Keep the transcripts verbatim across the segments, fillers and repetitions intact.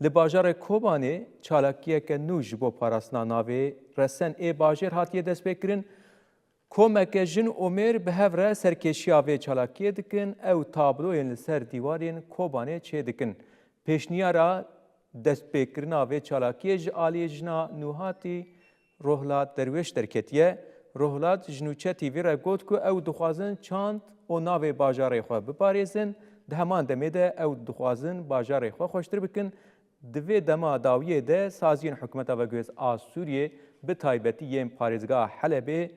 Di bajarê Kobanê çalakiyeke nû ji bo parastina navê resen ê bajêr hatiye destpêkirin. Komeke jin û mêr bi hev re serkêşiya vê çalakiyê dikin, ew tabloyên li ser dîwarên Kobanê çêdikin. Pêşniyara destpêkirina vê çalakiyê ji aliyê jina nûhatî Rohlat Derwêş derketiye. Rohlat ji Nûçe T V re got ku ew dixwazin çand û navê bajarê xwe biparêzin. Di heman demê de ew dixwazin bajarê xwe xweştir bikin. Di vê dema dawiyê de saziyên hikûmeta veguhêz a Sûriyê, bi taybetî yên parêzgeha Helebê,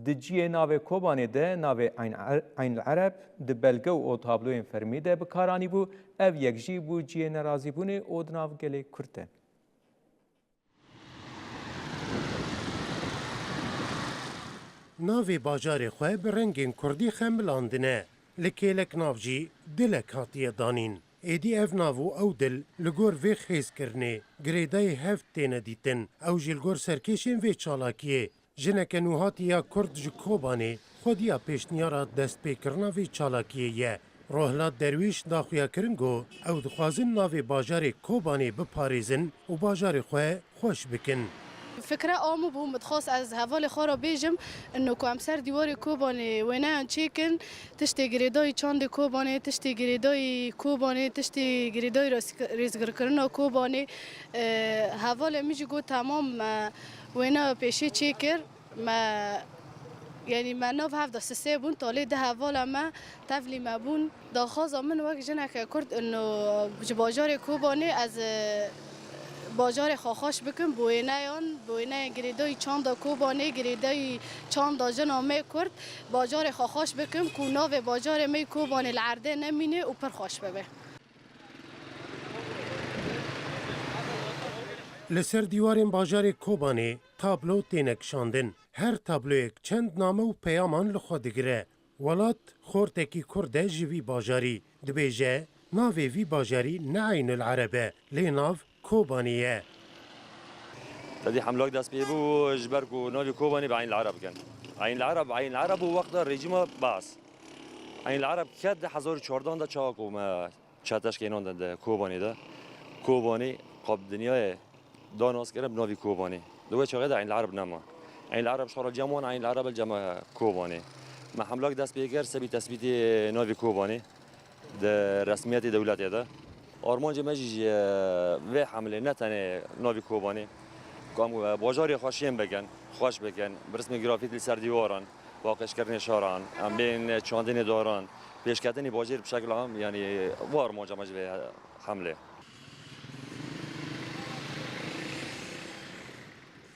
di cihê navê Kobanê de navê Eyn Er-, Eyn el Ereb di belge û tabloyên fermî de bi kar anîbû. Ev yek jî bû cihê nerazîbûnê û di nav gelê Kurd de. Navê bajarê xwe bi rengên kurdî xemilandine. Li kêlek nav jî dilek hatiye danîn. Êdî ev nav û ew dil li gor vê xêzkirinê, girêdayî hev têne dîtin. Ew jî li gor serkêşên vê çalakiyê, jineke nûhatî ya Kurd ji Kobanê xwediya pêşniyara destpêkirina vê çalakiyê ye. Rohlat Derwîş daxuya kirin ku ew dixwazin navê bajarê Kobanê biparêzin û bajarê xwe xweş bikin. Fikra a min bû, min dixwest ez hevalê xwe re bêjim, ino ku em ser dîwarê Kobanê wêneyan çêkin, tiştê girêdayî çandê Kobanê, tiştê girêdayî Kobanê, tiştê girêdayî rêz-, rêzgirkirina Kobanê. E, hevalê min jî got, temam, me wêneya pêşê çêkir. Me, yanî me nav hev de sisê bûn, talê di hevala me tevlî me bûn. Daxwaza min wek jineke Kurd ino ji bajarê Kobanê ez, e, bajarê xwe xweş bikim, bi wêneyan, bi wêneyên girêdayî çanda Kobanê, girêdayî çanda jina me Kurd, bajarê xwe xweş bikim ku navê bajarê me yê Kobanê li erdê nemîne û pir xweş bibe. Li ser dîwarên bajarê Kobanê tablo têne kişandin. Her tabloyek çend name û peyaman li xwe digire. Welat xortekî kurd e ji vî bajarî. Dibêje, navê vî bajarî ne Eynul Ereb e, lê nav Kobanê ye. Tedî hemlak dest pê bû ji ber ku navê Kobanê bi Eynul Ereb kin. Eynul Ereb, Eynul Ereb û wexta rejîma Baas. Eynul Ereb ket di hezar û çardan de çawa ku me çeteşkê nan de, de Kobanê de. Kobanê qab dinyayê da nas kirin bi navî Kobanê. Di wê çaxê de Eyn Ereb nema. Eyn Ereb ji xwe re cem wan, Eyn Ereb li cem Kobanê. Me hemlak dest pê kir, sebî tesbîtê navî Kobanê di resmiyetê dewletê de. Armancê me jî ji vê hemlê ne tenê navî Kobanê, ku em bajarê xwe şên bikin, xweş bikin, bi rismê grafîk li ser dîwaran, paqijkirinê şaran, em bên çandinê daran, pêşketinê bajêr bi şekla am, yanî va armanca me ji vê hemlê.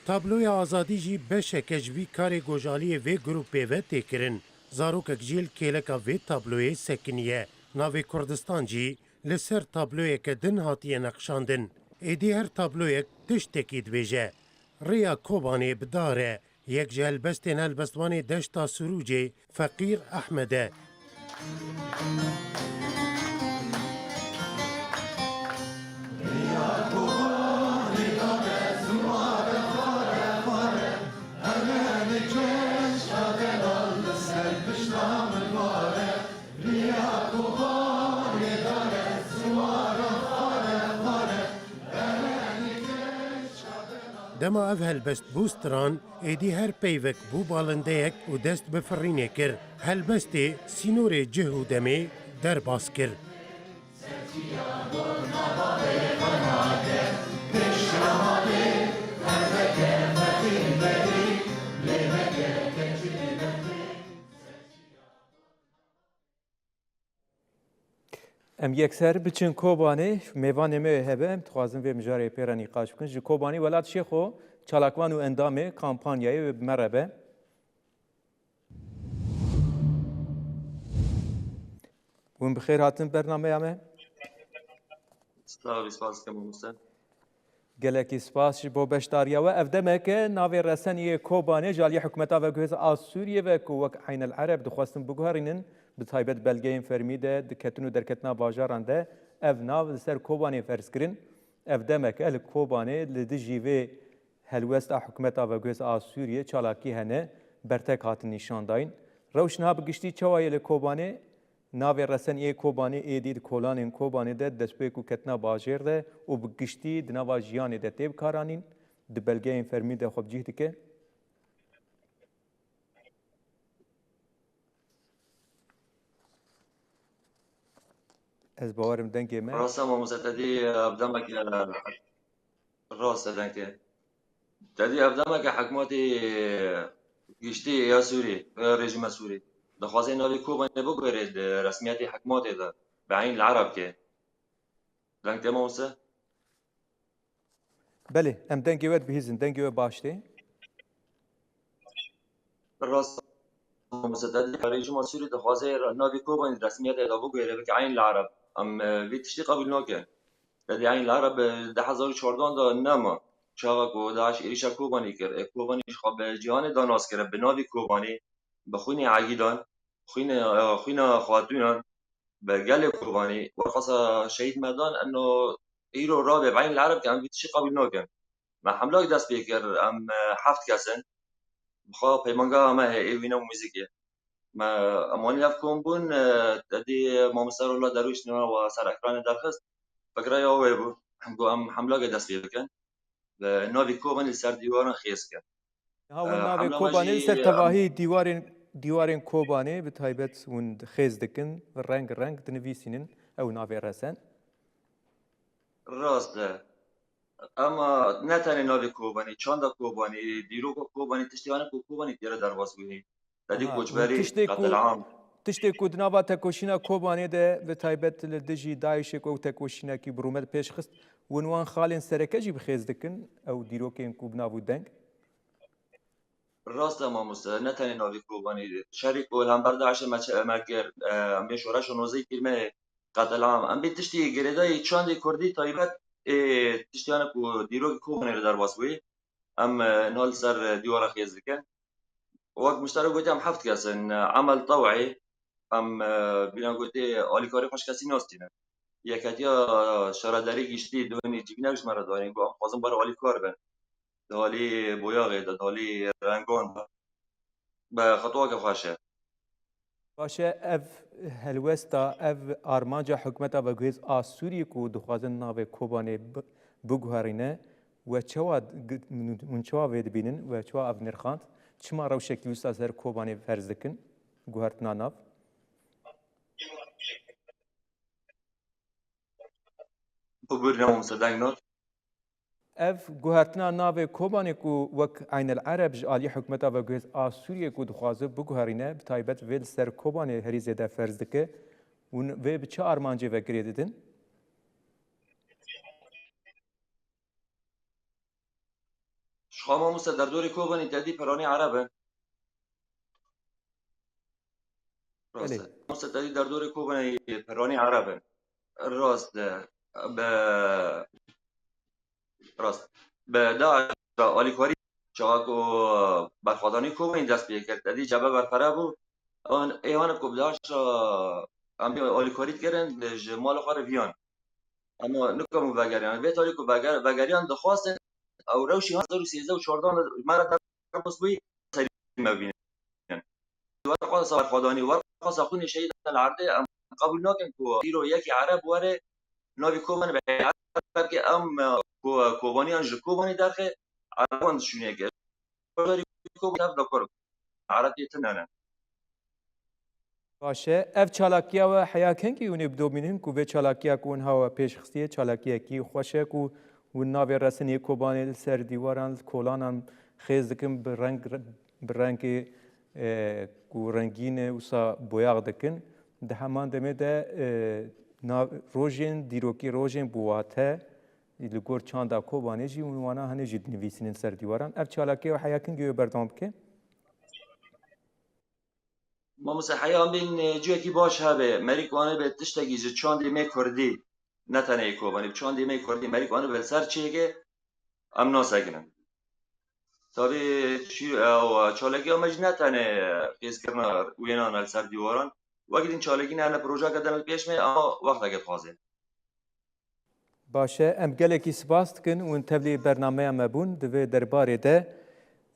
Tabloya Azadî jî beşeke ji vî karê gojaliyê vê grûpê ve tê kirin. Zarokek jî li kêleka vê tabloyê sekiniye. Navê Kurdistan jî li ser tabloyeke din hatiye neqşandin. Êdî her tabloyek tiştekî dibêje. Rêya Kobanê bi dar e. Yek ji helbestên helbestvanê Deşta Sirûcê Feqîr Ehmed e. Dema ev helbest bû stran, êdî her peyvek bû balindeyek û dest bi firînê kir. Helbestê sînorê cih û demê derbas kir. Em yekser biçin Kobanê, mêvanê me hebe, em dixwazin vê mijarê pê re nîqaş bikin. Ji Kobanê Welat Şêxo, çalakvan û endamê kampanyayê wê bi me re be. Hûn bi xêr hatin bernameya me. Sağ ol, spas dikim mamoste. Gelekî spas ji bo beşdariya we. Ev demek e navê reseniyê Kobanê ji aliyê hikûmeta veguhêz a Sûriyê ve ku wek Eynel Ereb dixwestin biguherînin, bi taybet belgeyên fermî de di ketin û derketina bajaran de ev nav li ser Kobanê ferz kirin. Ev demek e li Kobanê li dijî vê helwesta hikûmeta veguhêz a Sûriyê çalakî hene, bertek hatin nîşandayîn. Rewş niha bi giştî çawa ye li Kobanê? Navê resen ê Kobanê êdî di kolanên Kobanê de destpêk û ketina bajêr de û bi giştî di nava jiyanê de tê bikaranîn, di belgeyên fermî de xwe bi cih dike. Ez bawerim dengê me. Rast e, mamoste, te dî ev demeke, rast e, dengê. Te dî ev demeke hikûmetê giştî ya Sûrî, ya rejîma Sûrî, dixwaze navê Kobanê biguherê di resmiyetê hikûmetê de, bi Eyn el Ereb ke. Deng tê, mamoste? Belê, em dengê we dibihîzin, dengê we baş tê. Rast, mamoste, te dî rejîma Sûrî dixwaze navê Kobanê di resmiyetê de biguherê, bike Eyn el Ereb. Em, e, vî tiştî qebûl nakin. Te dî Eyn el Ereb, e, di hezar û çardan de nema. Çaxa ku DAIŞ êrîşa Kobanê kir, e, Kobanê ji xwe bi cîhanê da nas kir, bi navê Kobanê, bi xwînê egîdan, xwînê, e, xwîna xatûnan, bi gelê Kobanê, werxasa şehîd me dan, eno îro rabe bi Eyn el Ereb ke em vî tiştî qebûl nakin. Me hemlak dest pê kir, em, e, heft kes in. Bi xwe peymangeha me heye, ê wîne û muzîkê. Me, em wanî hev kom bûn, e, te dî mamoste Rola Derwîş nîna we ser ekranê derxist. Fikra ya wê bû. Em got em hemlakê dest pê bikin. Bi navê Kobanê li ser dîwaran xêz kin. Ha, hûn E, navê hemla me Kobanê li jî, ser em tevahî dîwarên, dîwarên Kobanê bi taybet hûn xêz dikin, reng reng dinivîsînin ew navê resen. Rast e. Ema ne tenê navê Kobanê, çanda Kobanê, dîroka Kobanê, tiştê hene ku Kobanê têre derbas bûyî. Te dî Aha, hûn koçberî, tiştê ku, qetil'am. Tiştê ku di nava tekoşîna Kobanê de, bi taybet li dijî DAIŞê ku ew tekoşînekî bi rûmet pêş xist, hûn wan xalên sereke jî bi xêz dikin, ew dîrokên ku bi nav û deng? Rast e mamoste, ne tenê navê Kobanê. Şerî ku li hember DAIŞê me çe-, me kir, e, em bê şoreşa nozey kir me qetil'am. Em bê tiştî girêdayî çandê kurdî taybet, ê, tiştê hene ku dîrokê Kobanê re derbas bûyî. Em, e, niha li ser, e, dîwara xêz dikin. Wek Muşterek gotî, em heft kes in, e, emel tew'ê, em, e, bîna gotê alîkarê xweş kesî nastînin. Yeketiya Şaredarî Giştî dûnî civînek ji me re danî, got, em xwazin ber alîkar bin. Di halî boyaxê de, di halî rengan de. Bi xetweke xweş e. Baş e, ev helwesta, ev armanca hikûmeta veguhêz a Sûriyê ku dixwazin navê Kobanê bi-, biguherîne, we çawa g-, hûn çawa vê dibînin, we çawa ev nirxand? Çima rewşekî wisa ser Kobanê ferz dikin, guhertina nav? Bibûrîne mamoste, deng nat. Ev guhertina navê Kobanê ku wek Eyn el Ereb ji alî hikûmeta veguhêz a Sûriyê ku dixwaze biguherîne, bi taybet vê li ser Kobanê herî zêde ferz dike, hûn vê bi çi armancê ve girê didin? Ji xwe mamoste derdorê Kobanê te dî piranî Ereb in. Rast Belê. E. Mamoste te dî derdorê Kobanê piranî Ereb in. Rast e. Bi, rast. Bi DAIŞ re alîkarî çawa ku berxwedanî Kobanê dest pê kir. Te dî cebe berfere bû. An, ê hane ku bi DAIŞ re em bê alîkarî dikirin, ji mala xwe re viyan. Ema nikom û vegeriyan. Vê tarî ku veger-, vegeriyan dixwastin, ew rewşî hezar û sêzdeh û çardan me re derbas bûyî, serî me bînin. Werxwasa berxwedanî, werxwasa xwînê şehîdan li erdê em qebûl nakin ku îro yekî Ereb were, navî Kobanê bi Ereb ke em, e, ko-, Kobaniyan ji Kobanê derxe, Ereban dişûnê ke. Bajarî Kobanê tev de kur. Ereb yê tune ne. Baş e. Ev çalakiya we heya kengî hûn ê bidomînin ku vê çalakiya ku hûn hawa pêş xistiye, çalakiyekî xweş e ku hûn navê resinê Kobanê li ser dîwaran, li kolanan xêz dikin, bi reng, bi rengê, e, ku rengîn e, wisa boyax dikin. Di heman demê de, e, nav-, rojên dîrokî, rojên bi wate, li gor çanda Kobanê jî hûn wana hene jî dinivîsînin ser dîwaran. Ev çalakiya we heya kengî wê berdewam bike? Mamoste, heya em bên, e, cihekî baş hebe, merîk wane be tiştekî ji çandê me kurdî, ne tenê Kobanê, bi çandê me kurdî, merîk wane be li ser çiyekê, em nasekinin. Tabî çi, ew, çalakiya me jî ne tenê xêzkirina wênan e li ser dîwaran. Wekî din çalakî ne hene projeke din li pêş me, ama wexteke dixwaze. Baş e, em gelekî spas dikin hûn tevlî bernameya me bûn. Di vê derbarê de,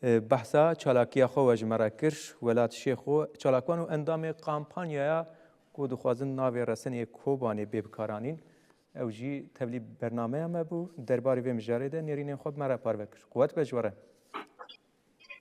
e, behsa çalakiya xwe we ji me re kir. Welat Şêxo, çalakvan û endamê kampanyaya ku dixwazin navê resenê Kobanê bê bikaranîn, ew jî tevlî bernameya me bû. Derbarê vê mijarê de nêrînên xwe bi me re parve kir. Quwet be ji we re.